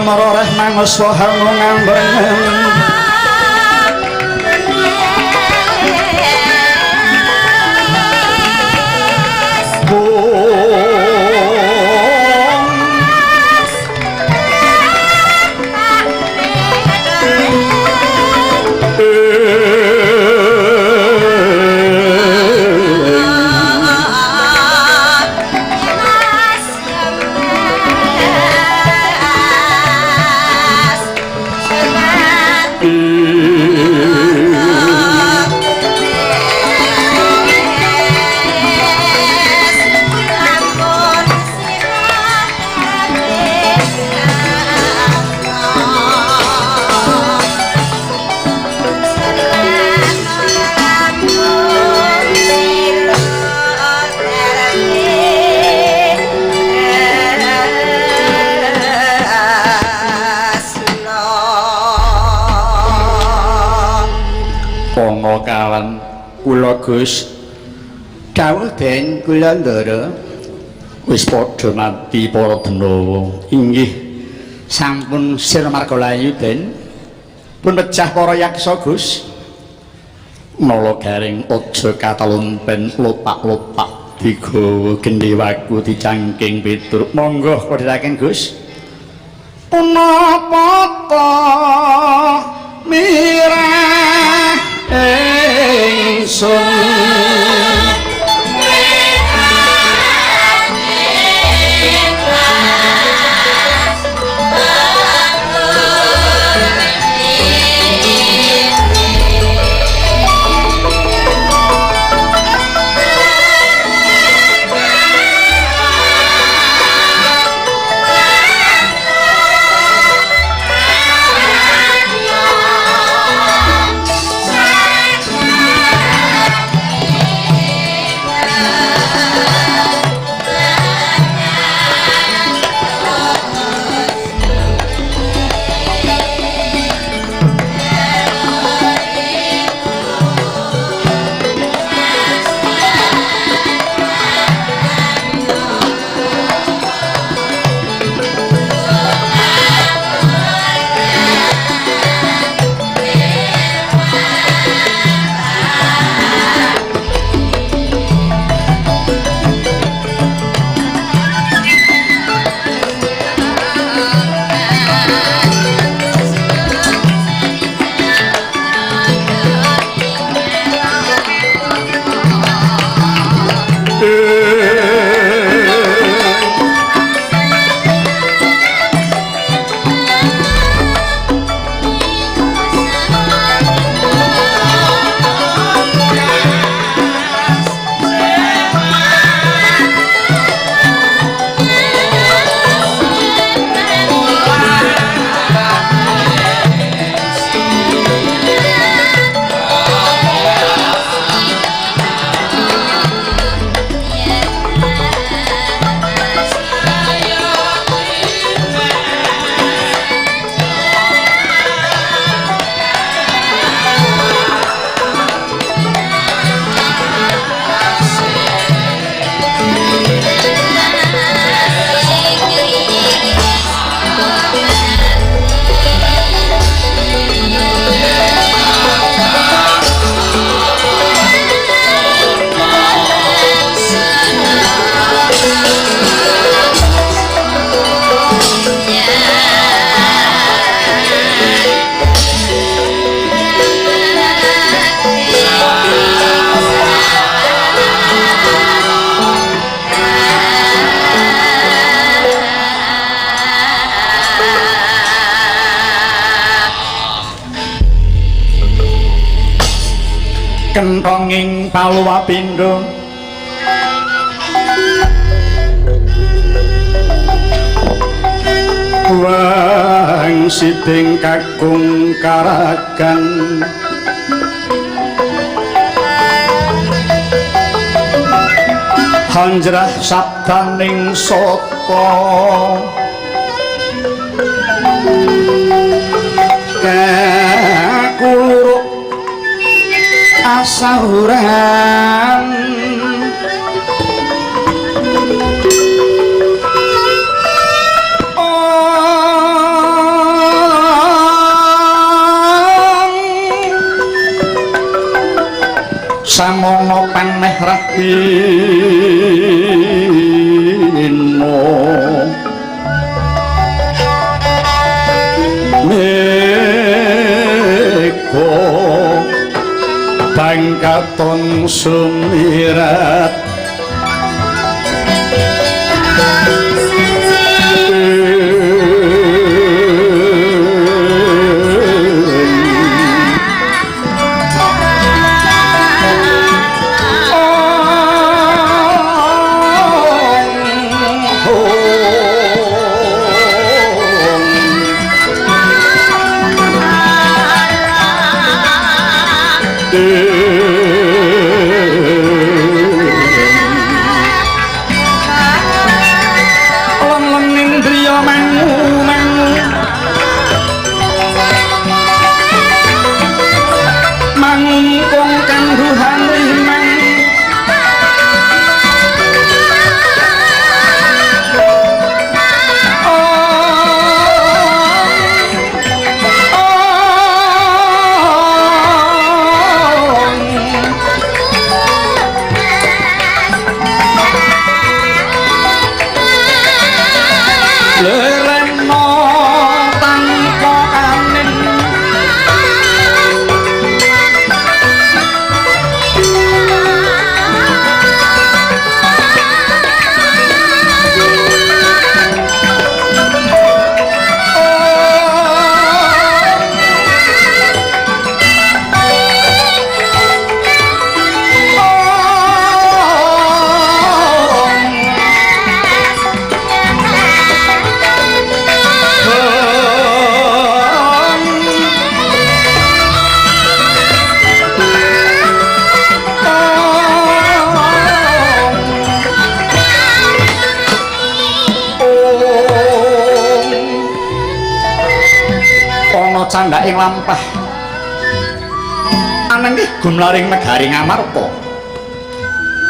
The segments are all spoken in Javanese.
Maroreh mangsa hangung. Kula Gus dawuh den kula ndara wis padha mati para denawa. Inggih sampun sir margalayu den pun pecah para yaksa Gus. Nala garing aja katalumpen lopak-lopak digawa gendhewaku dicangking Petruk. Monggo padhiraken Gus. Punapa ta mirah ingsun kenthonging paluwapindha wang siding kakung karagan hanjrah sabdaning sata kakuluruk asahuran Semana paneh rahina mega bangkaton sumirat candhaking lampah ananging gumlaring negari Ngamarta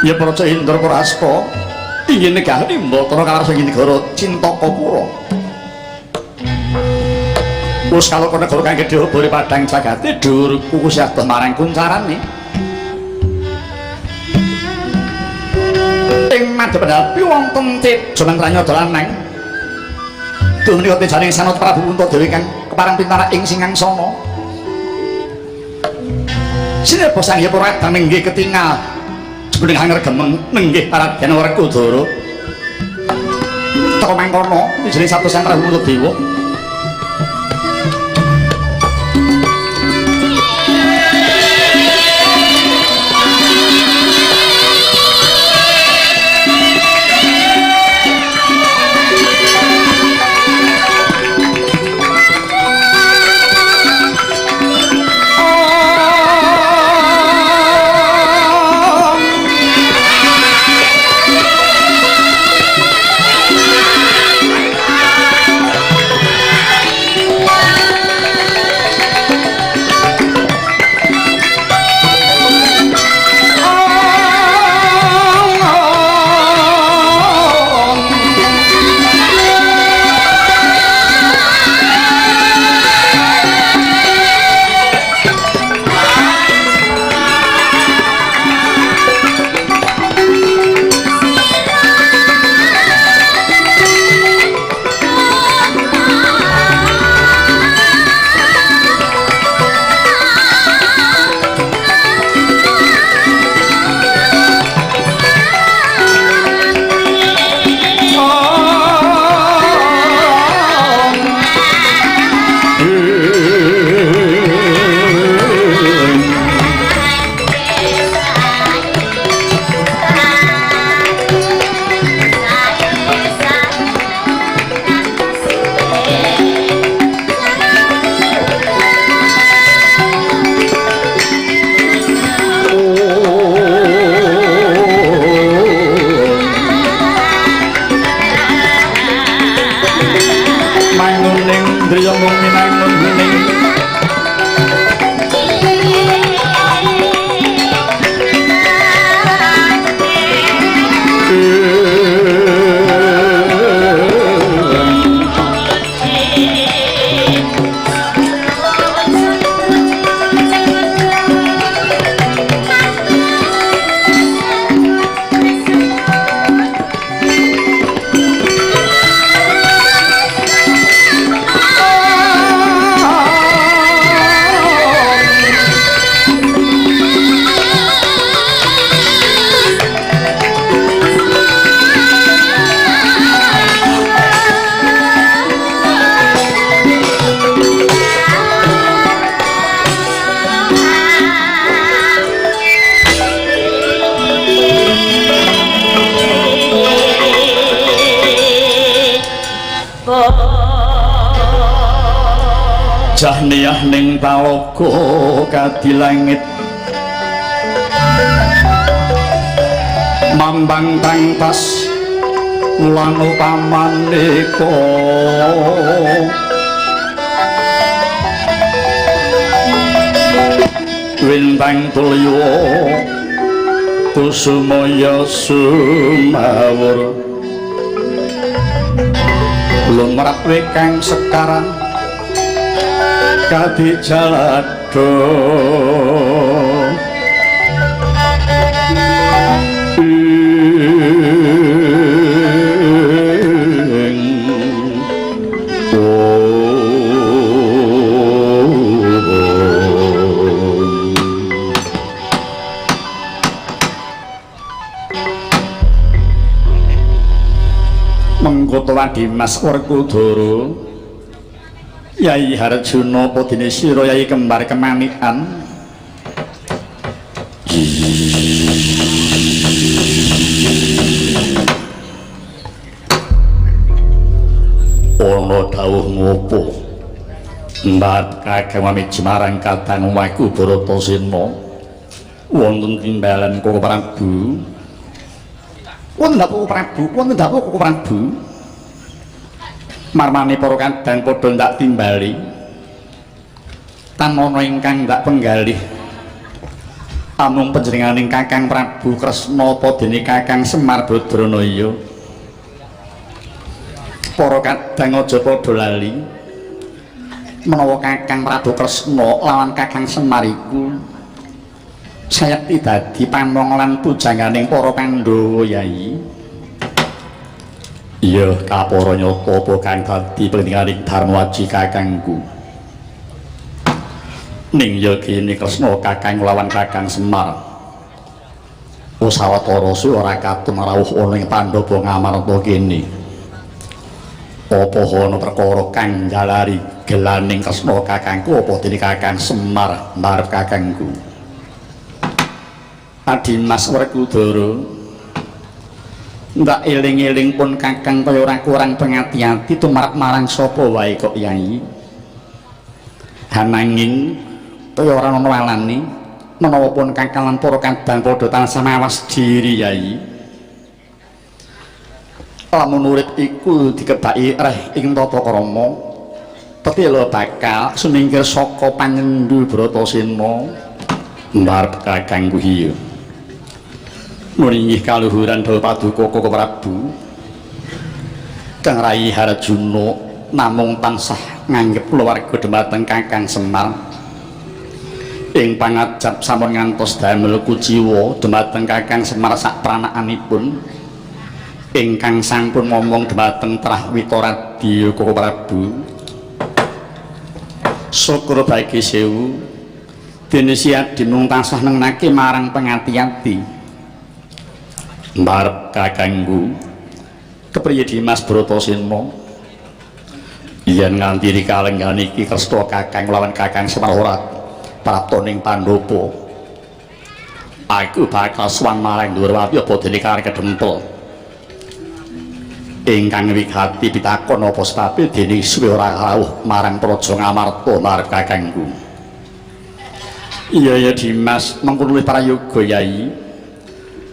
ya Praja Indraprasta inggih negari Mbatara kalarsa ing negara Cintakapura wis kaloka negara kang gedhe obore padhang jagate dhuwur kukus adoh marang kuncarane ing madhep-madhepi wonten Teja Mantranyada lanang duh menika tejaning Sanat Prabu Puntadewa kang kepareng pintara ing singgangsana. Sinebo Sang Hyang Purwadang nenggih ketingal jebule hangregemeng nenggih Raden Werkudara. Teka mangkono jeneng Sabda Sang Prabu Puntadewa. Jahniyah ning talaga kadilangit mambang tangtas lan upamaneka wintang tulya kusumaya sumawur lumrah wekang sekarang kadi jalado Mengkotowan Dimas Werkudara Yai Harjuna apa dene sira Yai kembar kemanikan ana dawuh ngopo Mbak Kakang Wamiji marang kadang omahku Bratasena wonten timbalan Koko Prabu. Wonten dawuh Prabu, wonten dawuh Koko Prabu. Marmane para kadang padha ndak timbali. Tan ana ingkang ndak penggalih. Amung panjenenganing Kakang Prabu Kresna apa dene Kakang Semar Badranaya. Para kadang aja padha lali. Menawa Kakang Prabu Kresna lawan Kakang Semar iku sayekti dadi pamong lan pujanganing para Pandhawa Yai. Iya, kapara nyata apa kang dadi pentinganing Darmawaji kakangku. Ning ya kene Kresna kakang lawan Kakang Semar. Sawetara suwe ora katon rawuh ana ing Pandhawa Ngamarta kene. Apa ana perkara kang njalari gelaning Kresna kakangku apa dene Kakang Semar marep kakangku? Adimas Werkudara ndak eling-eling pun kakang kaya ora kurang pengati-ati tumrap marang sapa wae kok Yai. Ananging kaya ora ana walane menawa pun kakang lan para kadang padha tansah mawas diri Yai. Lamun urip iku dikebaki reh ing tata krama tetela bakal sumingkir saka panyendu Bratasena mbarep kakangku hiya. Nuringih kaluhuran dawuh paduka Koko Prabu Kang Rai Harjuna namung tansah nganggep kulawarga dhumateng Kakang Semar ing pangajap sampun ngantos damel kuciwa dhumateng Kakang Semar sapranakanipun ingkang sampun momong dhumateng trah Witaradya Koko Prabu. Syukur bagi sewu dene si Adi mung tansah nengnake marang pengati-ati mbarep kakangku. Kepriye Dimas Bratasena yen nganti dikalenggan iki Kresna kakang lawan Kakang Semar ora prapta ning Pandhapa, aku bakal sowan marang Ndhurawati apa dene karep kedempel ingkang wigati pitakon apa sebabe dene suwe ora rawuh marang Praja Ngamarta marep kakangku. Iya ya Dimas, mengkono luwih prayoga Yai.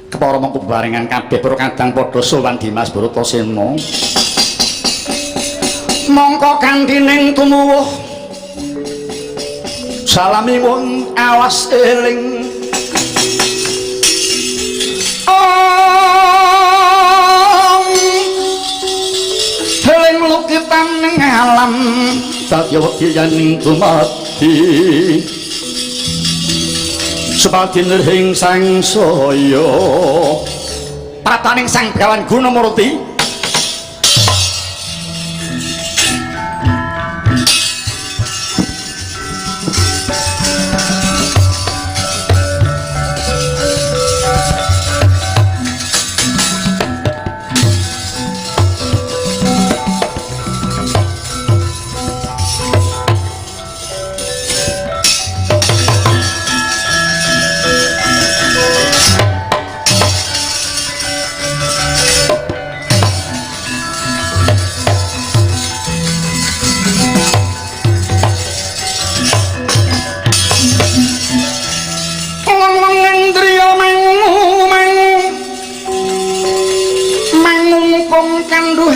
Kepara mengko bebarengan kabeh para kadang padha sowan Dimas Bratasena. Mongko kanthi tumuwuh salamiwun awas eling. Om eling lukitan ning alam dadi wedi yen dumadi sepadin ing sangsaya prataning Sang Begawan Gunamurti.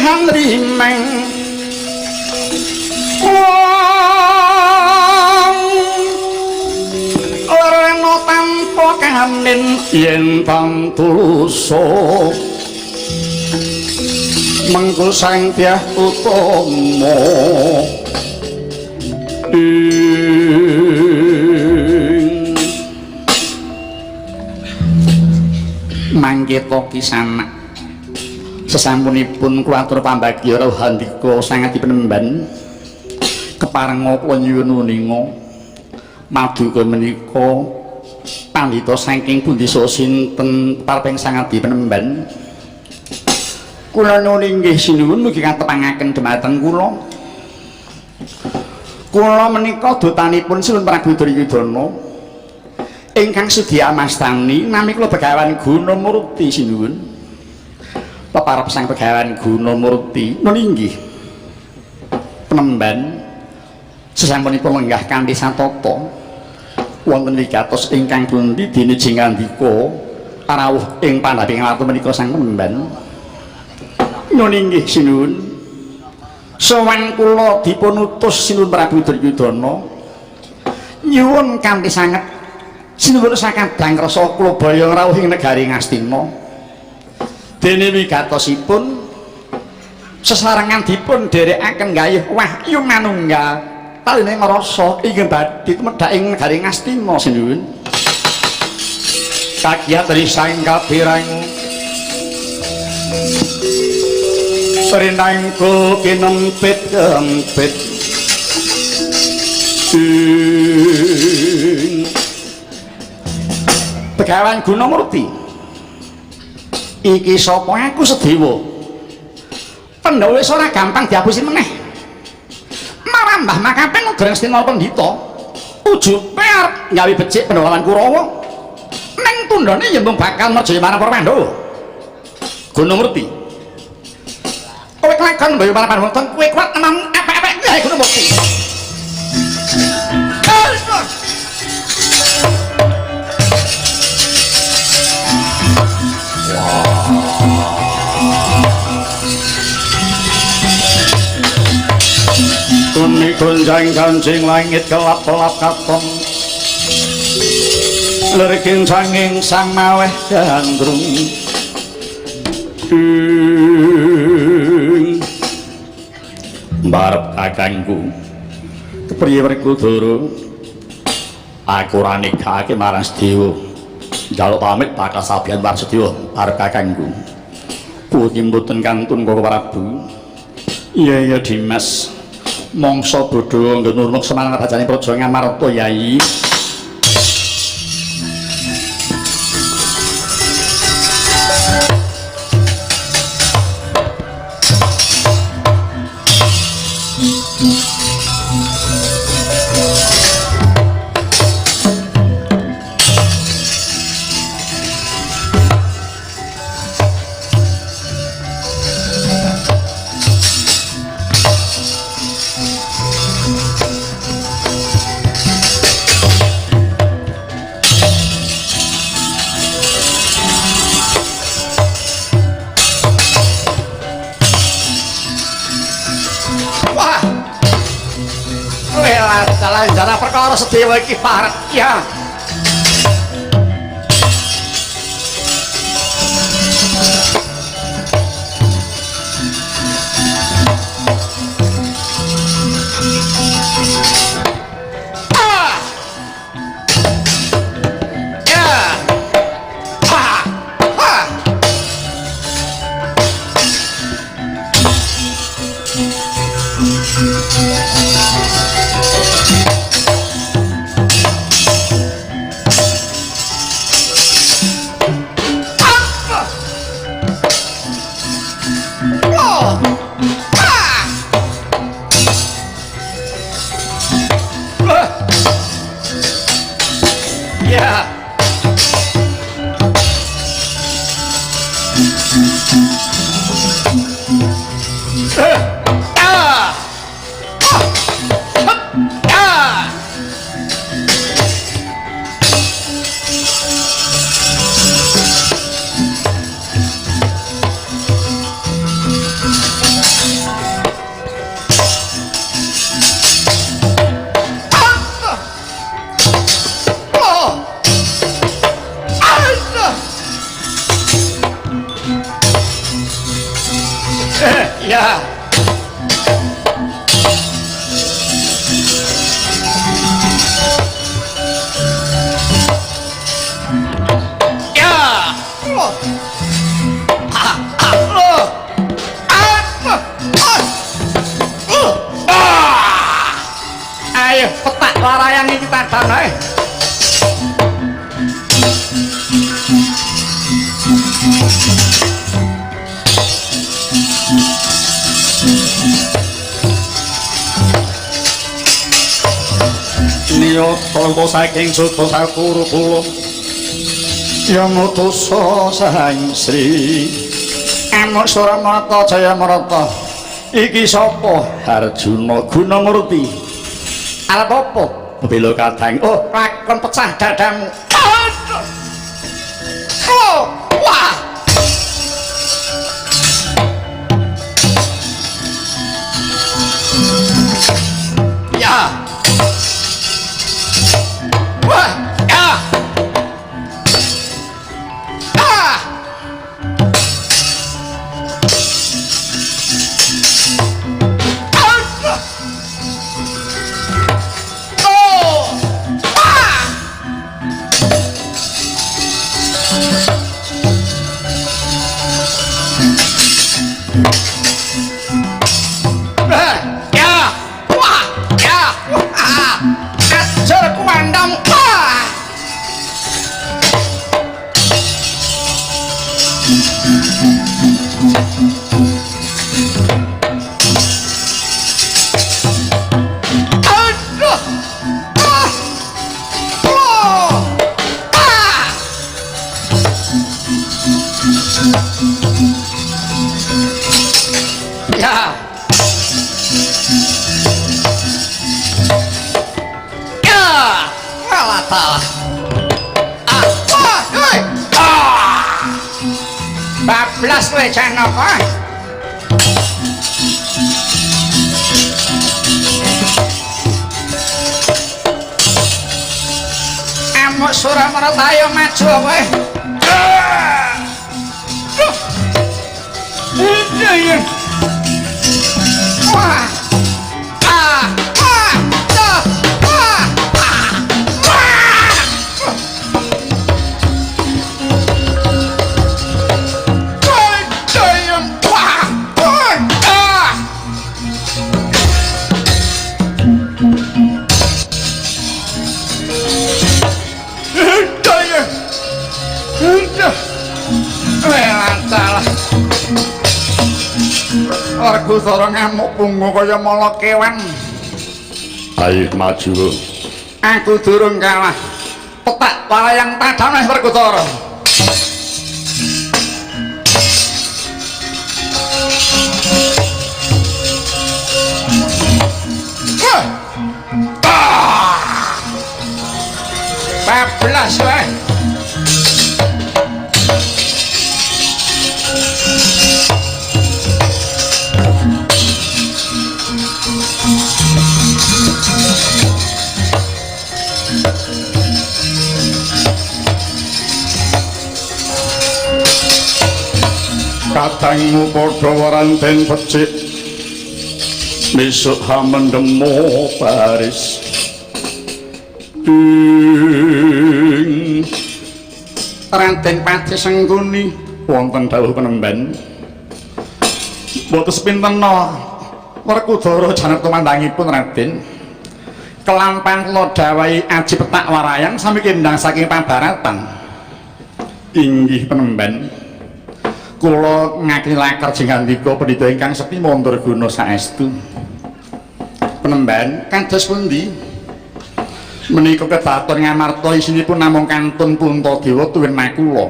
Tuhan rimeng wong lerena tanpa kamin yen tuluso mengkul sang Dyah Utama ing mangketa kisanak sesampunipun kula atur pambagya rawuh handika sangat dipenemban keparenga kula nyuwun uninga maduka menika pandhita saking pundi sinten parping sangat dipenemban. Kula nyuwun inggih sinuwun mugi katepangaken dhumateng kula. Kula menika dutanipun Sinuwun Prabu Duryudana ingkang sudi amastani nami kula Begawan Gunamurti sinuwun. Peparep Sang Begawan Gunamurti nun inggih penemban sesampunipun lenggah kanthi satata wonten wigatos ingkang pundi dene jingandika rawuh ing pandhaping warta menika sang penemban. Nun inggih sinuwun sowan kula dipun utus Sinuwun Prabu Duryudana nyuwun kanthi sanget sinuwun sakadang rasa kula baya rawuh ing negari Ngastina. Dene wigatosipun sesarengan dipun dherekaken gayuh wahyu manunggal taline ngrasa ingkang badhe tumedhak ing negari Ngastina sinuwun. Kagiat risang kapirang rinangku kinempit kempit Begawan Gunamurti iki sapa aku Sedewa Pandhawa wis ora gampang diapusi meneh marambah makapen negara Ngastina Pandhita ujupe arep gawe becik Pandhawa lan Kurawa ning tundhone ya mung bakal merjaya marang para Pandhawa. Gunamurti kowe kelakon mbaya para Pandhawa kowe kuat nemam apik-apik kuwi Gunamurti. Tuni gonjang ganjing langit kelap-kelap katon lirking sanging sang maweh gandrung mbarep kakangku kepriye Werkudara aku ora nikahake marang Sedewa njaluk pamit bakal sabian marang Sedewa arep kakangku kuwi iki mboten kantun Koko Prabu. Iya iya Dimas mangsa bodho nggon nurmuk semarang rajane Praja Ngamarta Yai. Perkara Sedewa iki parek ya. Ah! Ya. Ha! Ha! Yeah. Ah. Ah. Ya. Ya. Oh. Ah, ah, oh. Ah, ah. Oh. Ah. Ayo petak warayang iki tadang ae. Niyata saking Suta Sakuru kula Yamutusa Sang Sri Amuk Suramata Jayamarata. Iki sapa? Arjuna Gunamurti. Arep apa? Bela kadang. Oh, lakon pecah dadamu. Aduh. Oh, wah. Ya. Wah, ya. Ah. Aduh. Oh. Ah. Ya. Wah, ya. Wah. Ajar kumandamu. Wah. Aduh. Ah. Oh. Ah. Ya. Ya. Walah talah. Ah. Wah, hei. Ah. Bablas kowe Janaka. Amuk Suramarta ayo maju kowe. Ah. Duh. Iya, iya. Wah. Ah. Ah. Ah. Ah. Ah. Wah. Wah. Wah. Ah. Werkudara ngamuk punggung kaya mala kewan. Ayo maju. Aku durung kalah. Petak walayang tadane Werkudara. Wah. Ah. Bablas wae. Kadangmu padha waranten becik besok hamendemo baris ing Raden Pati Sengkuni wonten dawuh penemban boten sepintena Werkudara janet tumandangipun Raden kelampan kula dawuhi aji petak warayang sami kendang saking pabaratan. Inggih penemban, kula ngakini lakar jingandika pendhita ingkang sekti mandraguna saestu. Penemban kados pundi? Menika kedaton ngamarta isinipun namung kantun Puntadewa tuwin makula.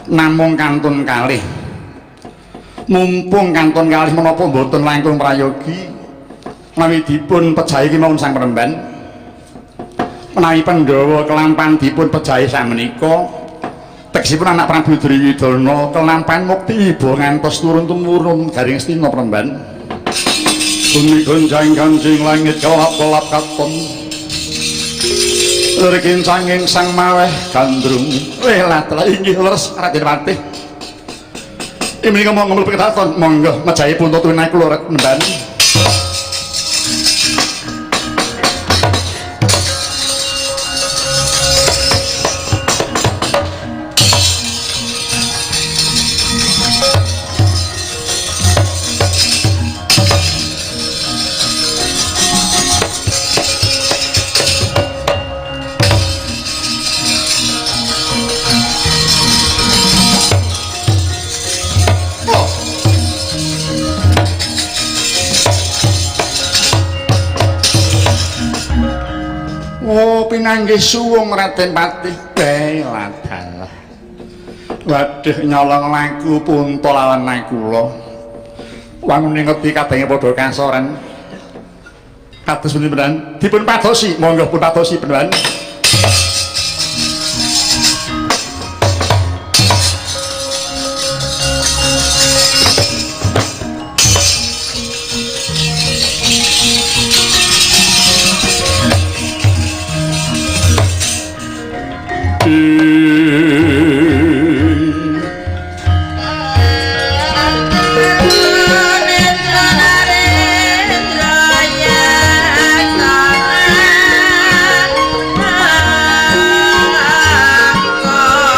Namung kantun kalih. Mumpung kantun kalih menapa mboten langkung prayogi menawi dipun pejahi kemawon sang penemban. Menawi Pandhawa kelampan dipun pejahi samenika tegesipun anak Prabu Duryudana kelampan mukti iba ngantos turun tumurun garing Astina penemban. Bumi gonjang ganjing langit kelap-kelap katon. Lir kincanging sang maweh gandrung. Welah telah inggih leres Raden Patih. Menika monggo mlebu kedaton. Monggo mejahi punta tuwin kula nemban. Oh, pinanggih suwung Raden Patih. Ladalah. Waduh nyolong laku punta lawan kula. Wangune ngerti kadenge padha kasoran. Kados pundi penan? Dipun padosi, monggo pun padosi penan.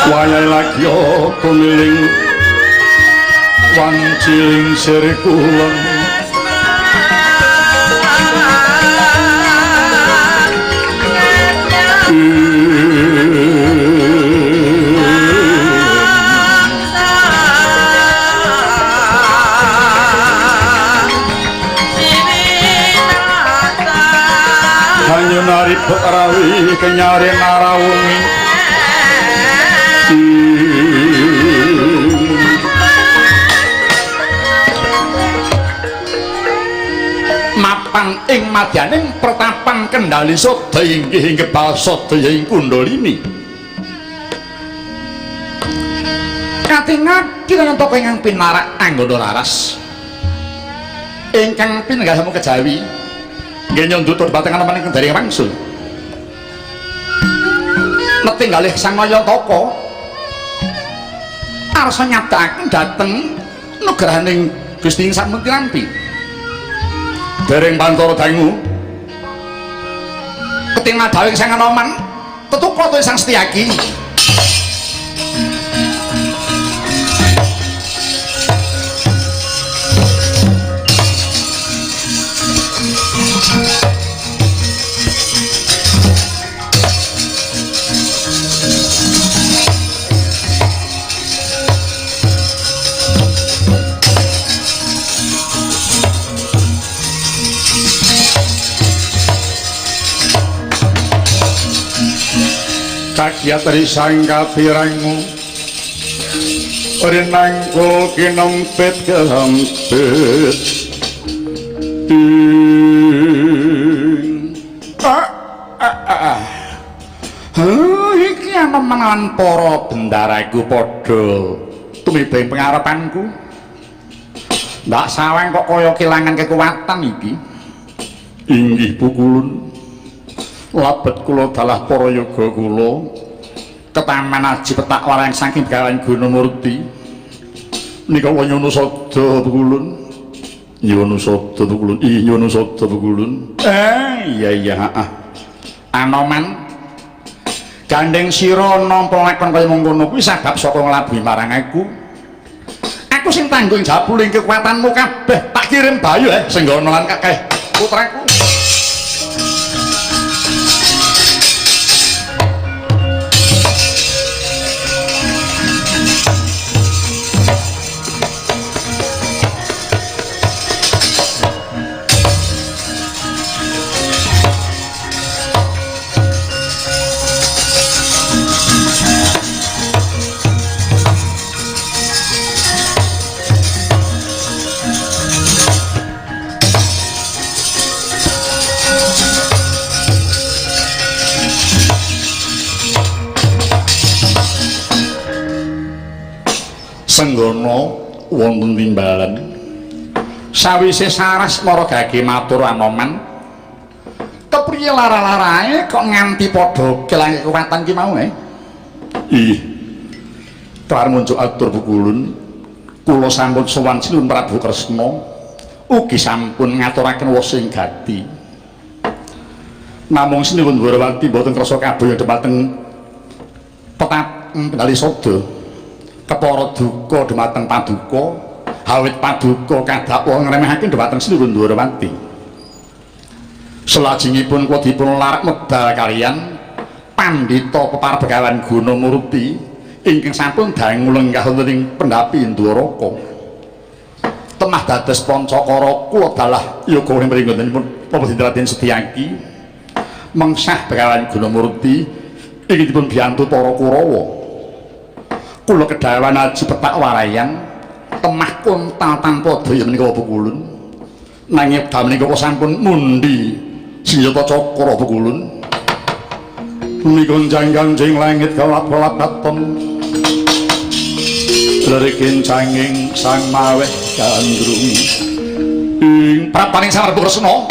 Wayai lagi kumiling wanciling sirkulon Hanyunari rawi kenyari narawungi mapan ing madyaning pertapan kendali sada inggih kebal sada ing kundalini katingal kinanto ingkang pinarak anggana laras ingkang pinenggah samu kejawi nggih nyundut dhumateng aneman ingkang dari wangsul netinggalih Sang Nayantaka arsa nyabdakaken dhateng nugrahaning Gusti ing sakmenti dereng pantara dangu ketingal dawuh Sang Anoman tetuka tuwi Sang Setyaki. Kakyat risang kapirangmu rinangku kinempit kehempit iki aneman para bendaraku padha tumiba ing pengarepanku. Ndak sawang kok kaya kelangan kekuatan iki. Inggih pukulun labet kula dalah para yoga kula ketaman aji petak warang saking Begawan Gunamurti nika nyuwun sada pukulun nyuwun sada pukulun nyuwun sada pukulun. Iya iya heeh Anoman gandeng sira nampa lakon kaya mengkono kuwi sabab saka nglabuhi marang aku. Aku sing tanggung jawab ing kekuatanmu kabeh tak kirim Bayu Senggana lan kakeh putraku. Senggana wonten timbalan sawise saras mara gage matur Anoman kepriye lara-larae kok nganti padha kelangan kekuatan ki mau. Ih tar muncul atur pukulun Kula sampun sowan Sinuwun Prabu Kresna, ugi sampun ngaturaken wosing gati. Namung Sinuwun Dwarawati mboten kersa kaboyo dhumateng petap Kendalisada. Kepara duka dhumateng paduka, awit paduka kadakwa ngremehake dhumateng Sinuwun Dwarawati. Salajengipun kula dipun larak medal kaliyan pandhita pepar Begawan Gunamurti ingkang sampun dangu lenggah wonten ing pendhapi Ndwaraka. Temah dados pancakara kula dalah yoga mringgonipun Bapak Raden Setyaki mengsah Begawan Gunamurti ingkang dipun biyantu para Kurawa. Kula kedhawan aji petak warayan temah kontal tanpa daya menika Pukulun. Nanging wekdal menika kula sampun mundi senjata cakra Pukulun. Gonjang ganjing langit kelap-kelap katon lerikin canging sang maweh gandrung ing prapaning Sang Prabu Kresna.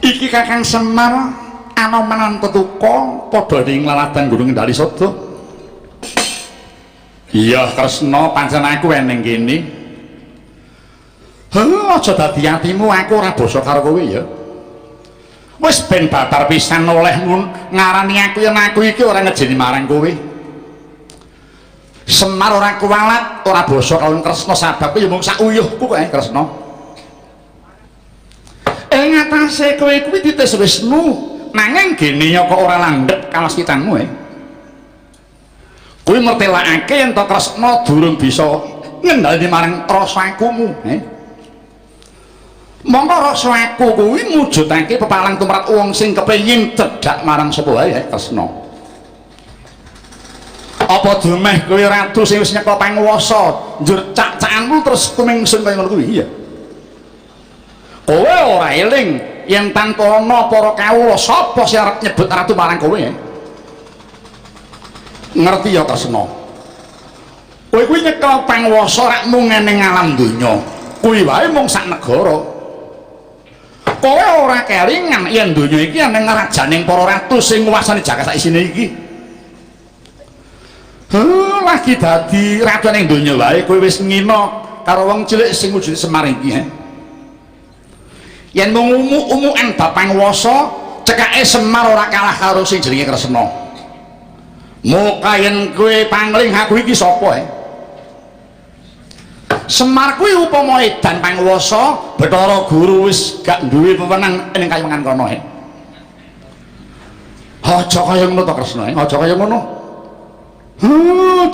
Iki Kakang Semar Anoman Tetuka padha ing laladan Gunung Kendalisada. Iya Kresna, pancen aku eneng kene. Heh, aja dadi atimu, aku ora basa karo kowe ya. Wis ben babar pisan olehmu ngarani aku yen aku iki ora ngejeni marang kowe. Semar ora kuwalat, ora basa karo Kresna sabab ya mung sak uyuhku kok Kresna. Ing atase kowe kuwi titis Wisnu, nanging gene kok ora landhep kalaskitanmu e. Kuwi mertelakake yen to Kresna durung bisa ngendhaleni marang rasa akumu, Mongko rasa aku kuwi mujudake pepalang tumrap wong sing kepengin cedhak marang sapa wae, Kresna. Apa dumeh kowe ratu sing wis nyekel panguwasa, njur cak-cakanmu terus kumingsun kaya ngono kuwi, iya. Kowe ora eling yen tanpa ana para kawula sapa sing arep nyebut ratu marang kowe? Ngerti ya Kresna. Kowe kuwi nyekel panguwasa rak mung ning alam donya. Kuwi wae mung sak negara. Kowe ora kelingan yen donya iki ana rajaning para ratu sing nguwasani jagat sak isine iki. Heh, lagi dadi ratu ning donya wae kowe wis ngina karo wong cilik sing wujude Semar iki, he. Yen mung umuk-umukan bab panguwasa, cekake Semar ora kalah karo sing jenenge Kresna. Muka yen kowe pangling aku iki sapa, he? Semar kuwi upama edan panguwasa, Bathara Guru wis gak duwe wewenang ning kayangan kono, he. Aja kaya ngono to Kresna, he. Aja kaya ngono.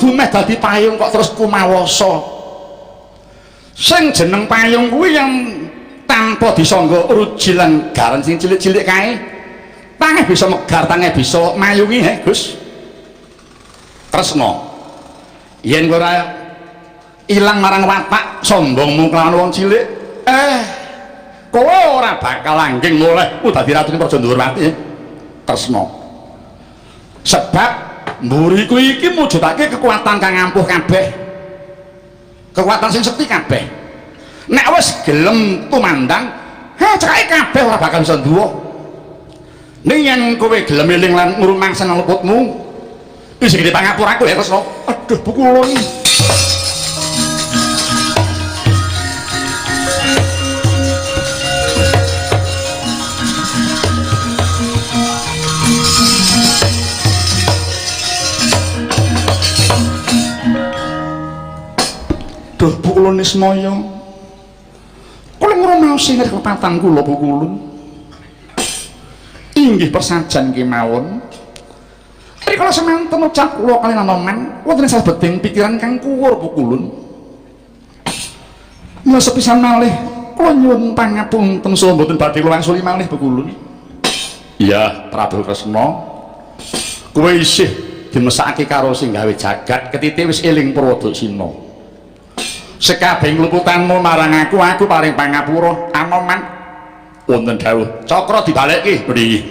Dumeh dadi payung kok terus kumawasa. Sing jeneng payung kuwi yang tanpa disangga ruji lan garen sing cilik-cilik kae, tangeh bisa megar, tangeh bisa mayungi, he Gus. Kresna, yen kowe ora ilang marang watak sombongmu kelawan wong cilik, kowe ora bakal langgeng mulih dadi ratune Praja Ndhuwurwati, Kresna. Sebab mburiku iki mujudake kekuatan kang ampuh kabeh, kekuatan sing sekti kabeh. Nek wis gelem tumandang, cekake kabeh ora bakal bisa nduwa. Ning yen kowe gelem eling lan ngrumangsan luputmu, wis gede pangapuraku ya Kresna. Aduh, bukulun. Duh, bukulun Nismaya. Kula ngrumaosi ngerti kepatan kula bukulun. Inggih persajan kemawon. Rikala semanten ucap kula kaliyan Anoman wonten salebeting pikiran kang kuwur pukulun. Mula sepisan malih kula nyuwun pangapunten saha mboten badhe kula wangsuli malih pukulun. Iya, Prabu Kresna. Kowe isih dimesake karo sing gawe jagat, ketite wis eling Purwodaksina. Sekabeh ngluputanmu marang aku, aku paring pangapura. Anoman wonten dawuh, cakra dibalekke. Nggih.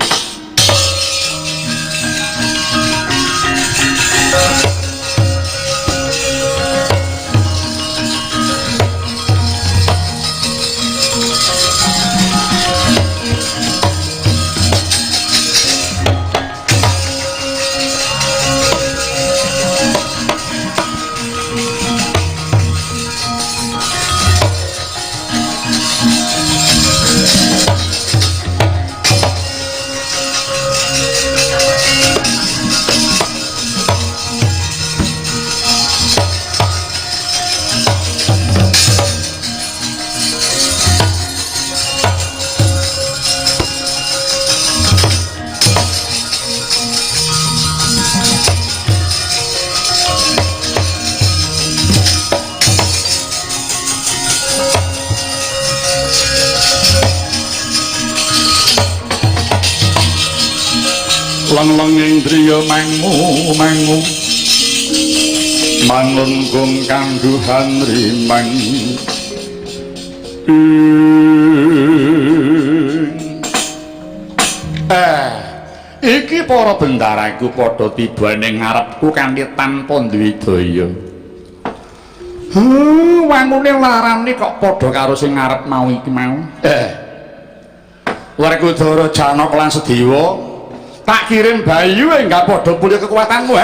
Lang-lang indriya mangu mangu mangun kung kangguhan rimang Iki para bendaraku padha tiba ning ngarepku kanthi tanpa duwe daya. Wangune larane kok padha karo sing ngarep mau iki mau. Werkudara Janaka lan Sedewa tak kirim bayu enggak padha pulih kekuatanmu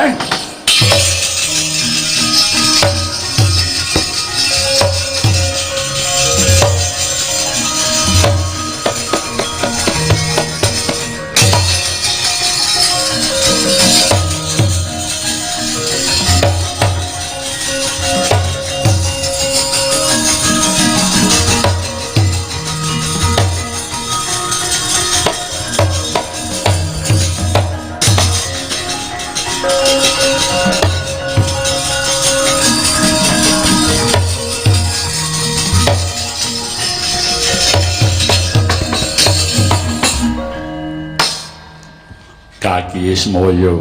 Kaki Ismaya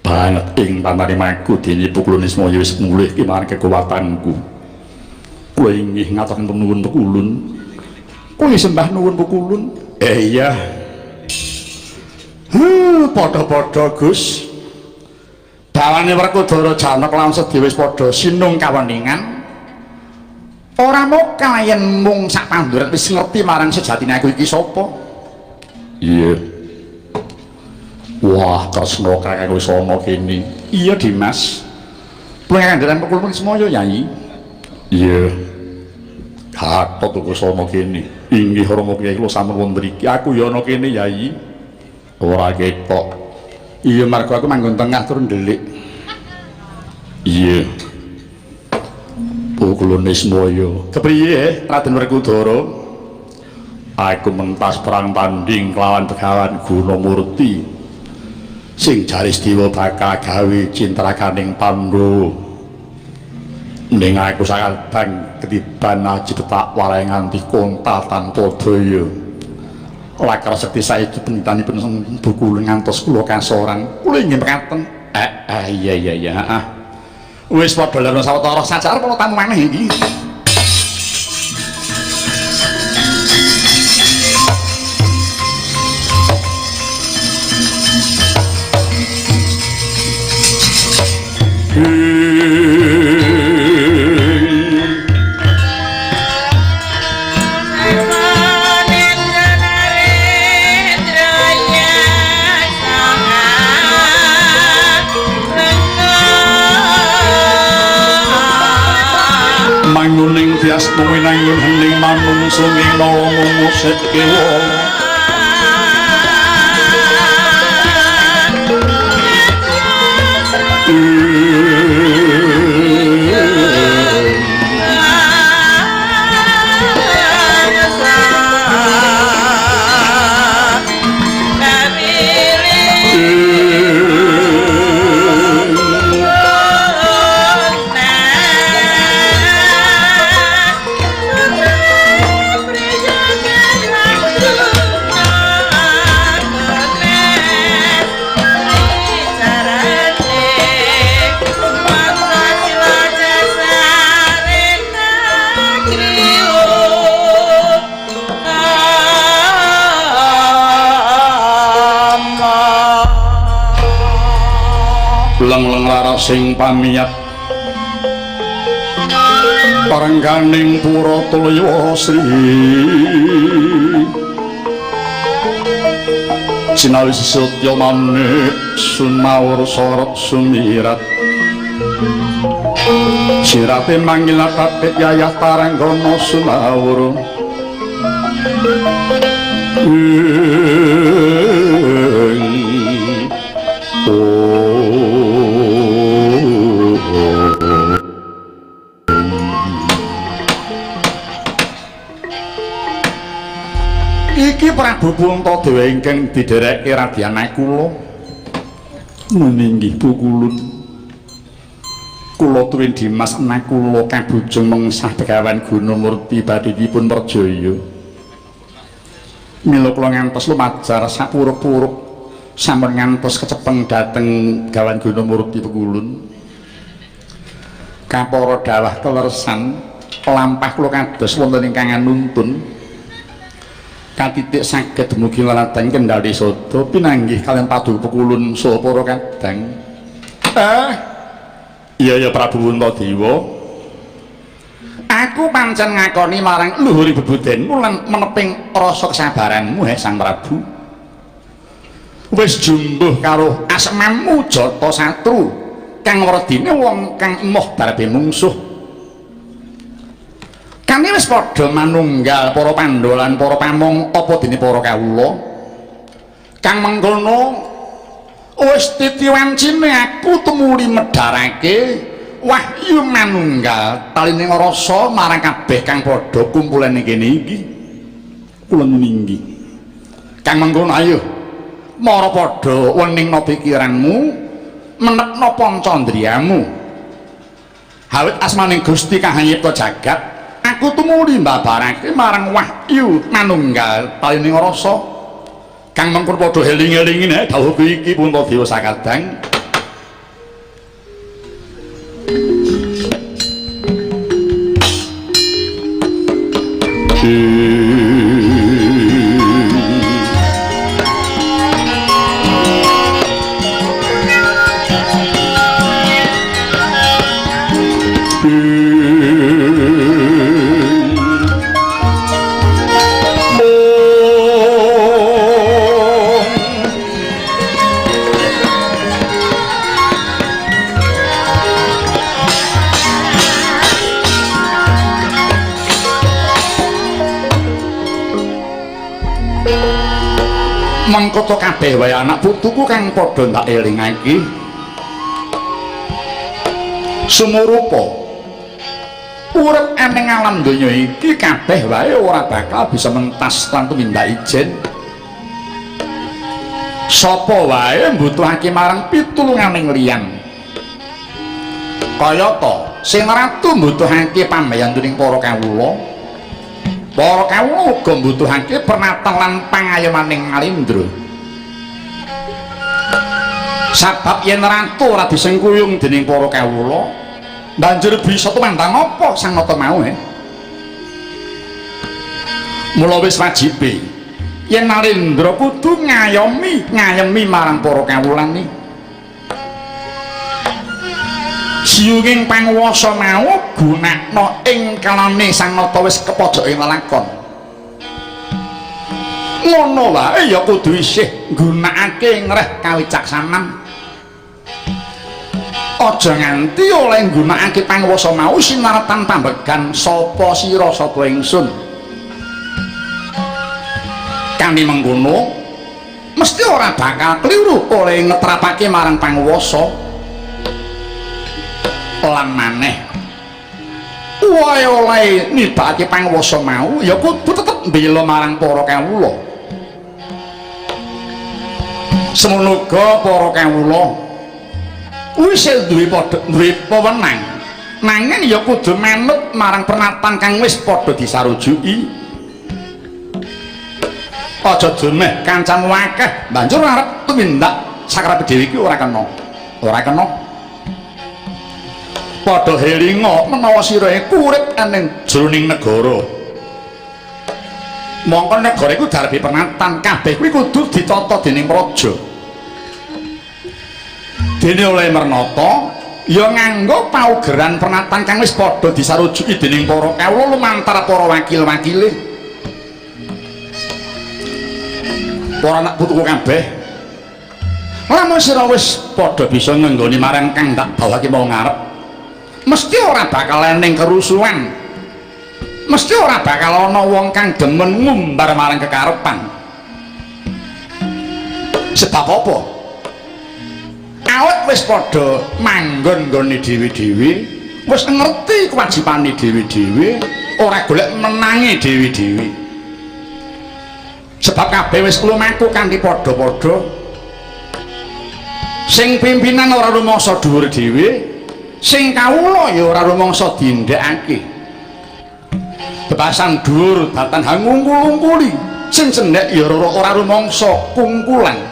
banget ing panarimaku dene pukulun Ismaya wis mulih ki marang kekuatanku. Kowe inggih ngaturaken nuwun pukulun. Kowe sembah nuwun pukulun. Iya. Padha-padha Gus. Bawane Werkudara Janaka lan Sedewa wis padha sinung kaweningan. Ora mokal yen mung sak panduran wis ngerti marang sejatine aku iki sapa. Iya. Wah, Kresna kakang wis ana kene. Iya, Dimas. Pengandaran pukulun Ismaya, Yai. Iya. Gatot wis ana kene. Inggih Rama Kyai kula sampun wonten mriki. Aku ya ana kene, Yai. Ora ketok. Iya, marga aku manggon tengah tur ndelik. Iya. Pukulun Ismaya. Kepriye, Raden Werkudara? Aku mentas perang tanding kelawan Begawan Gunamurti. Sing jaris dewa bakal gawe cintrakaning Pandhawa. Ning aku sakabang ketiban aji petak warai nganti kontal tanpa daya. Lakar sekti saestu penitanipun buku ngantos kula kasoran. Kula inggih mekaten. Iya iya iya, heeh. Wis padha leren sawetara saja arep ana tamu maneh iki. Manguning tias winangun hening manungsa ing nala musik kewa. Leng-leng larasing pamiyat parengganing pura tulya sri sinawi sesutya manik sumaur sorot sumirat sirate mangilat yayah taranggana sumaur. Iki Prabu Puntadewa ingkang didhereke Radyan Nakula. Meninggih pukulun. Kula tuwin Dimas Nakula kabujung mengsah Begawan Gunamurti badhe dipun perjaya. Mila kula ngantos lumajar sapuruk-puruk sampun ngantos kecepeng dhateng Begawan Gunamurti pukulun. Kapara dawah kleresan lampah kula kados wonten ingkang anuntun. Katitik saged dumugi laladan Kendali Sada pinanggih kaliyan paduka pekulun saha para kadang. Iya ya Prabu Puntadewa. Aku pancen ngakoni marang luhur bebudenmu lan meneping rasa kesabaranmu he Sang Prabu. Wis jumbuh karo asmanmu Jata Satru kang werdine wong kang emoh darbe mungsuh. Kami wis padha manunggal para Pandhawa lan para pamong apa dene para kawula. Kang mengkono wis titiwancine aku tumuli medharake wahyu manunggal talining rasa marang kabeh kang padha kumpulane kene iki. Kula ninggi. Kang mengkono ayo mara padha weningna pikiranmu, menepna pancandriyamu. Hawit asmaning Gusti kang nyipta jagat, aku tumuli mbabarake marang wahyu manunggal talining rasa. Kang mengkono padha eling-elingine dawuhku iki Puntadewa sakadang. Mengkoto kabeh wae anak putuku kang padha tak elingake. Sumurupa urip ning alam donya iki kabeh wae ora bakal bisa mentas lan tumindak ijen. Sapa wae mbutuhake marang pitulunganing liyan. Kayata sing ratu mbutuhake pambayantuning para kawula. Para kawula uga mbutuhake pernatan lan pangayomaning Nalindra. Sabab yen ratu ora disengkuyung dening para kawula, banjur bisa tumandang apa Sang Nata mau? Mula wis wajibe yen Nalindra kudu ngayemi marang para kawulane. Siyunging panguwasa mau gunakna ing kalane Sang Nata wis kepojoking lelakon. Ngono wae ya kudu isih nggunakake ngreh kawicaksanan. Aja nganti oleh nggunakake panguwasa mau sinaratan pambegan sapa sira sapa ingsun. Kanthi mengkono mesti ora bakal kliru oleh ngetrapake marang panguwasa. Lan maneh wae oleh nibake panguwasa mau ya kudu tetep mbela marang para kawula. Semono uga para kawula wis duwe padha duwe wewenang, nanging ya kudu manut marang pernatan kang wis padha disarujuki. Aja dumeh kancamu akeh banjur arep tumindak sakarepe dhewe iki ora kena. Ora kena. Padha helinga menawa sira iku urip ning jroning negara. Mongko negara iku darbe pernatan, kabeh kuwi kudu ditata dening praja. Dene oleh mernata ya nganggo paugeran pernatan kang wis padha disarujuki dening para kawula lumantar para wakil-wakile. Para anak putuku kabeh, lamun sira wis padha bisa ngenggoni marang kang tak bawake mau ngarep, mesti ora bakal eneng kerusuhan, mesti ora bakal ana wong kang demen ngumbar marang kekarepan. Sebab apa? Awet wis padha manggon nggone dhewe-dhewe, wis ngerti kewajibane dhewe-dhewe, ora golek menange dhewe-dhewe. Sebab kabeh wis lumaku kanthi padha-padha. Sing pimpinan ora rumangsa dhuwur dhewe, sing kawula ya ora rumangsa dindhekake. Bebasan dhuwur datan hangungkul-ungkuli, sing cendhek ya ora rumangsa kungkulan.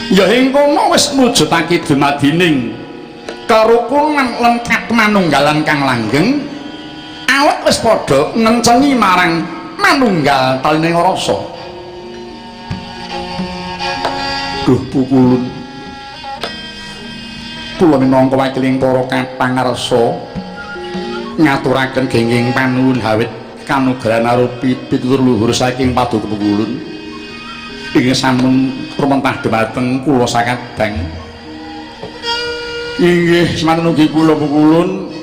Ya ing kono wis mujudake dumadining kerukunan lengkap manunggalan kang langgeng, awet wis padha ngencengi marang manunggal talining rasa. Duh pukulun, kula minangka wakiling para kapangarsa ngaturaken gengging panuwun hawit kanugrahan arupi pitutur luhur saking Paduka Pukulun ingkang sampun rumentah dhumateng kula sakadang. Inggih semanten ugi kula Pukulun,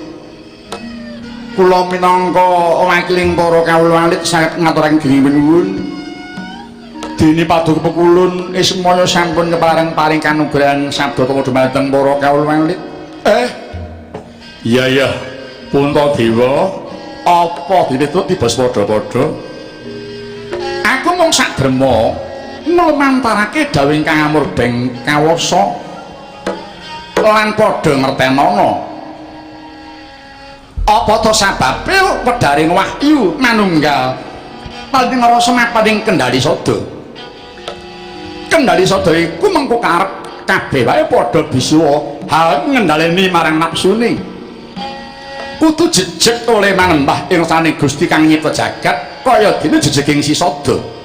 kula minangka wakiling para kawula alit saged ngaturaken gengging panuwun. Dene Paduka Pukulun ismaya sampun kepareng paring kanugrahan sabda tama dhumateng para kawula alit. Iya iya, Puntadewa, apa dipetut tiba padha-padha? Aku mung sak drema nglumantarake dawuh ingkang amurbeng kawasa lan padha ngertenana. Apa to sababe wedharing wahyu manunggal paling ngrasa mapaning kendhali sada? Kendhali sada iku mengko karep kabeh wae padha bisa hal ngendhaleni marang napsune. Kudu jejeg oleh manembah ing rasane Gusti kang nyipta jagat kaya dene jejeging si sada.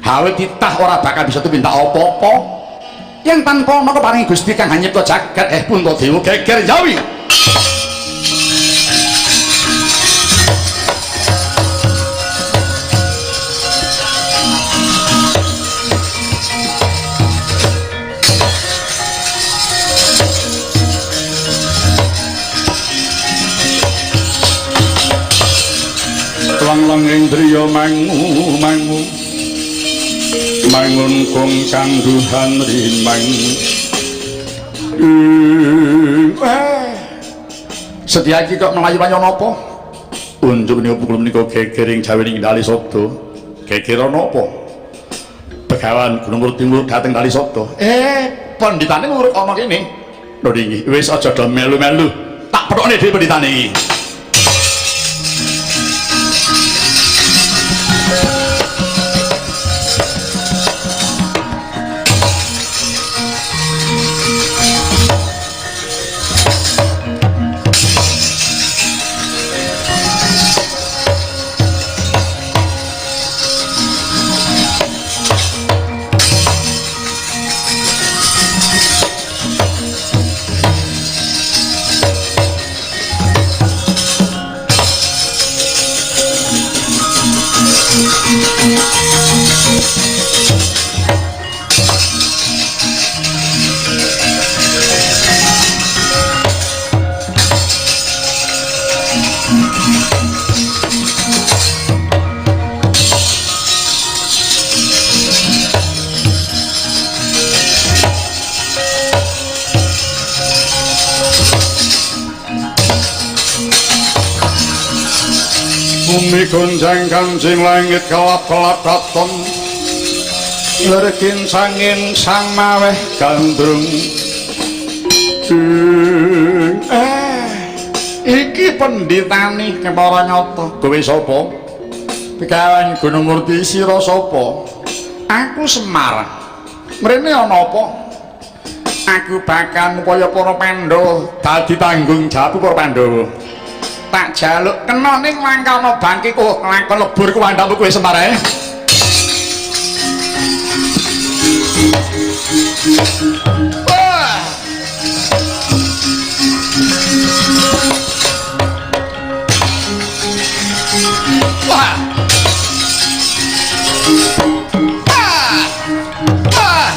Hawe titah ora bakal bisa tumindak apa-apa yen tanpa ana keparingi Gusti kang nyipta jagat. Puntadewa geger jawi. Lang-langing driya mangu mangu mangun kong kangduhan rimang. Setyaki kok mlayu-mlayu napa? Unjuk menika pukul menika geger ing jawining Dali Sabda. Geger ana apa? Begawan Gunung Murti dhateng Dali Sabda. Pendhitane nguruk ana kene. Lho nggih, wis aja do melu-melu. Tak pethokne dhewe pendhitane iki. Bumi gonjang kanjing langit kelap-kelap katon lerkin sangin sang maweh gandrung. Iki pendhitane kepara nyata. Kowe sapa? Begawan Gunung Murti sira sapa? Aku Semar. Mrene ana apa? Aku bakal ngupaya para Pandhawa dadi tanggung jawab para Pandhawa. Tak jaluk kena ning langkana bangkiku lakon lebur ku wandhamu kowe Semar ae. Wah. Wah. Ah. Ah.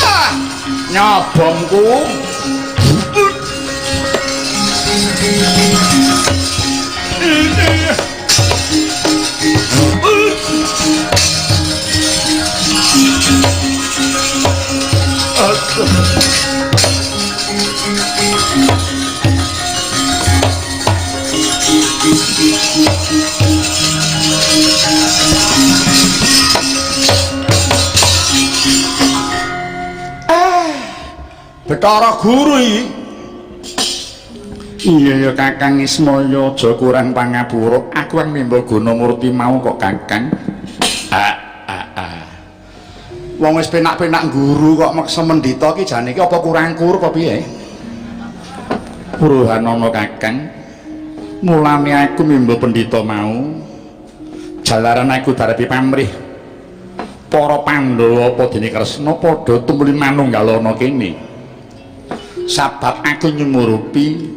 Ah. Nyobongku. Betara guru iki. Iya ya Kakang Ismaya, aja kurang pangapura. Aku kang mimba Gunamurti mau kok Kakang. Ah ah ah. Wong wis penak-penak guru kok meksa mendita iki jane iki apa kurang kur apa piye? Puruhanana Kakang. Mulane aku mimba pendhita mau. Jalaran aku darepi pamrih. Para Pandhawa apa dene Kresna padha tumuli manunggalana kene. Sabab aku nyumurupi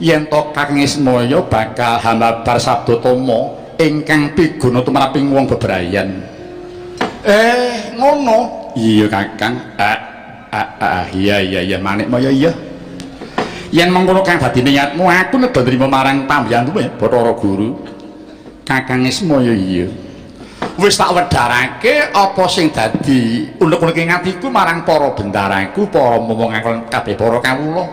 yen to Kakang Ismaya bakal hambabar sabda tama ingkang piguna tumraping wong bebrayan. Ngono. Iya Kakang. Ah ah ah iya iya iya Manikmaya iya. Yen mengkono kang dadi niatmu aku nedha nrima marang pambiyantumu ya Bathara Guru. Kakang Ismaya iya. Wis tak wedharake apa sing dadi unek-unek ing atiku marang para bendaraku, para momong ngakon kabeh para kawula.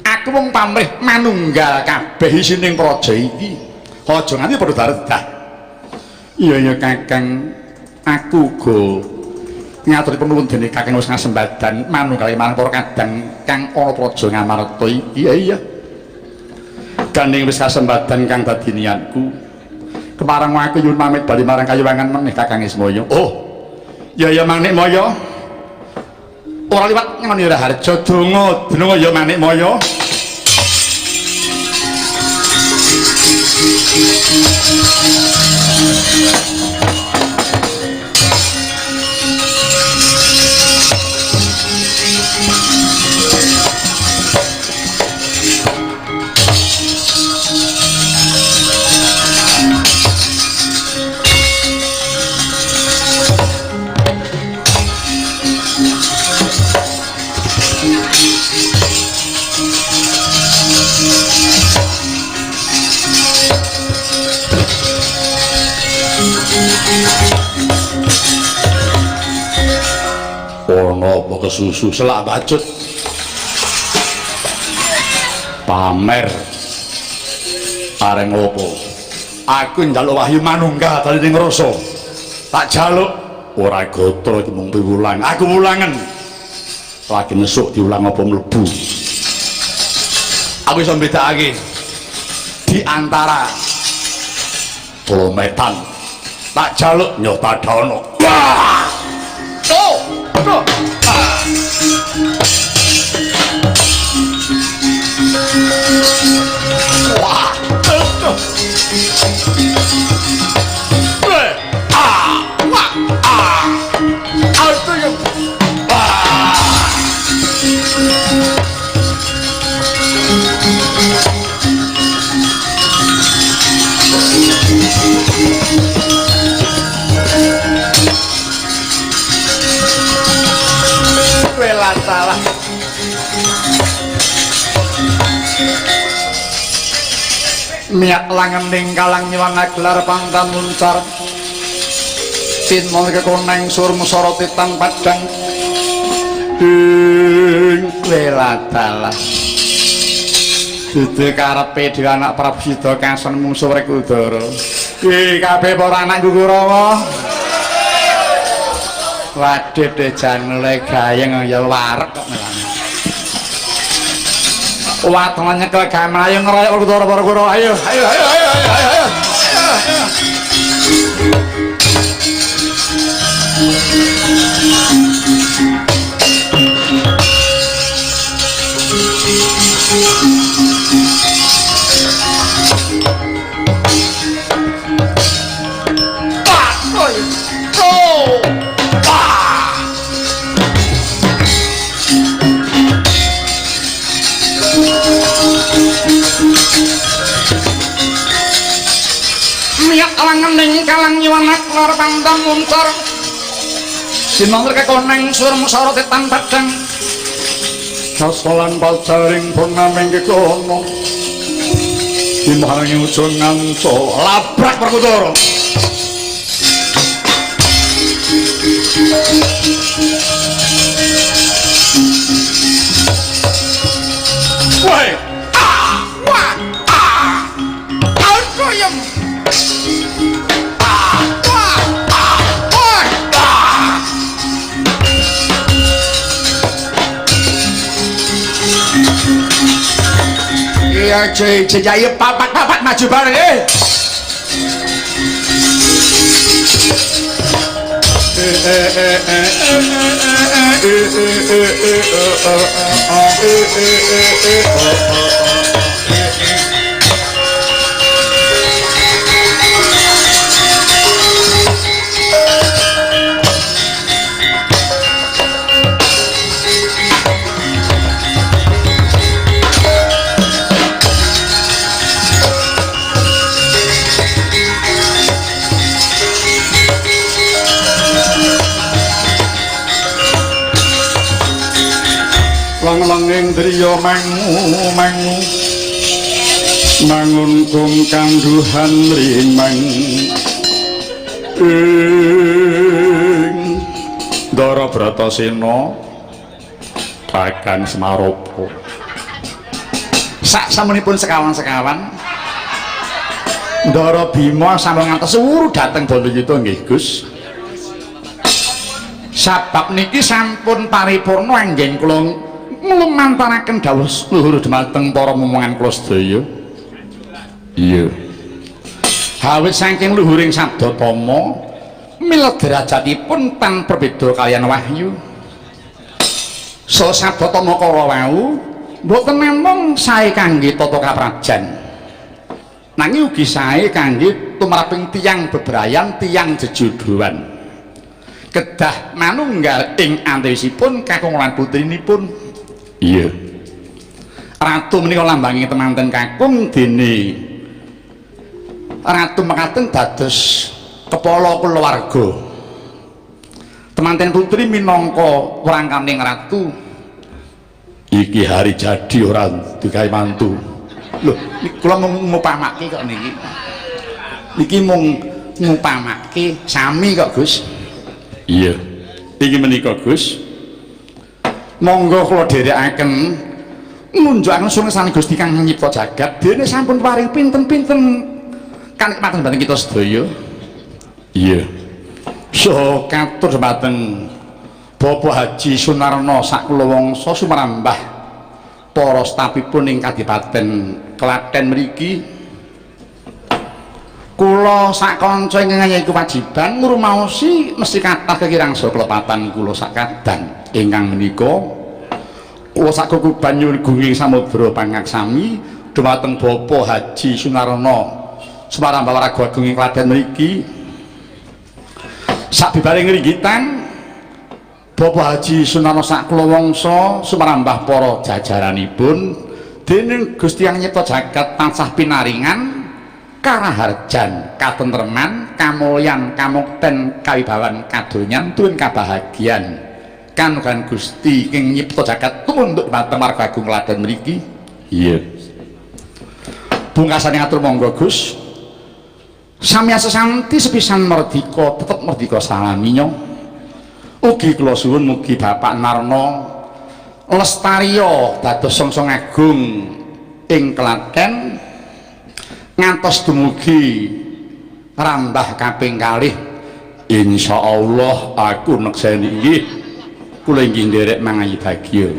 Aku wong pamrih manunggal kabeh isining praja iki. Aja nganti padha daredah. Iya ya Kakang, aku uga ngaturi panuwun dene Kakang wis ngasembadan manunggal marang para kadang kang ana praja Ngamarta iki. Iya iya. Gandeng wis kasembadan kang dadi niatku. Kemarang aku nyuwun pamit bali marang Kayuwangan meneh Kakang Ismaya. Oh. Ya ya Manikmaya. Ora liwat ngene Raharja donga, donga ya Manikmaya. Ono apa kesusu selak bacut pamer areng opo? Aku njaluk wahyu manunggal dadi ning rasa tak jaluk ora gatra iki mung piwulang. Aku wulangen lagi nesuk diulang apa mlebu. Aku iso mbedakake di antara kilometan tak jaluk nyota dono. Wah! Oh! Oh! Ah! Wah! Ah! Wah! Ah! Aduh! Ah! Salah. Miak langening kalang nyiwana gelar pantan muncar tinmon kekoneng sur musara titan padang ing weladalah dudu karepe dhewe anak Prabu Sida kasen mungsuh Wrekudara. Iki kabeh para anak Kurawa. Waduh deh jan mulai gayeng ya warek kok melane. Watone nyekel gawe mlayu ngeroyok Wrekudara para Kurawa. Ayo ayo ayo ayo ayo ayo. kalang nyuwanak lor pandang muncar sinangker kekoneng surem sora tetan padang sasolan pacaring purnaming kekono imhangi ujung nganco labrak Werkudara. Woi, ah, wah, ah, alkoyem, ah, wah, ah, wah, ah. Iya, cuy, cuy, papat-papat maju bareng, eh. Lang-langing driya mangu mangu mangun kung kangduhan rimang ing Ndara Bratasena Kakang Semaropo. Sak samunipun sekawan-sekawan Ndara Bima sampun ngantos wuru dhateng Bandayuda nggih Gus. Sabab niki sampun paripurna anggen kula nglumantaraken dawuh luhur dumateng para momongan kula sedaya. Iya. Awit saking luhuring sabda tama mila derajatipun tan berbeda kaliyan wahyu. So sabda tama kala wau mboten namung sae kangge tata kaprajan. Nanging ugi sae kangge tumraping tiyang bebrayan, tiyang jejodhoan. Kedah manunggal ing antawisipun kakung lan putrinipun. Iya. Ratu menika lambanging temanten kakung dene ratu mekaten dados kepala kulawarga. Temanten putri minangka wrangkaning ratu. Iki hari jadi ora digawe mantu. Lho, kula mung ngupamake kok niki. Niki mung ngupamake sami kok, Gus. Iya. Iki menika, Gus. Monggo kula dherekaken ngunjukaken sungesan Gusti kang nyipta jagat dene sampun paring pinten-pinten kanikmatan dhateng kita sedaya. Iya. Saha katur dhumateng Bapak Haji Sunarno sakulawangsa sumrambah para stafipun ing Kadipaten Klaten mriki. Kula sak kanca ingkang ngayahi kewajiban ngrumaosi mesti kathah kekirangsa kelepatan kula sak kadang ingkang menika kula sak kukuban nyuwun gunging samudra pangaksami dumateng Bapak Haji Sunarno sumarambah warga agung ing Klaten mriki. Sabibare ngringgitan Bapak Haji Sunarno sakulawangsa sumarambah para jajaranipun dening Gusti Yang Nyipta jagat tansah pinaringan karaharjan, katentreman, kamulyan, kamukten, kawibawan, kadonyan, tuwin kabahagian kanugrahan Gusti ing nyipta jagat tumunduk dhumateng warga agung Klaten mriki. Iya. Pungkasane ngatur monggo Gus. Samya sesanti sepisan merdika, tetep merdika salaminya. Ugi kula suwun mugi Bapak Narno lestariya dados songsong agung ing Klaten ngantos dumugi rambah kaping kalih. Insyaallah aku nekseni nggih. Kula inggih nderek mangayi bagya.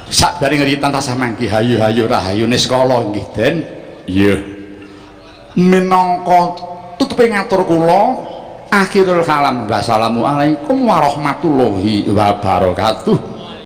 Sakbare ngritan tasah mangki hayu-hayu rahayu niskala nggih Den. Iya. Minangka tutupe ngatur kula akhirul kalam wassalamualaikum warahmatullahi wabarakatuh.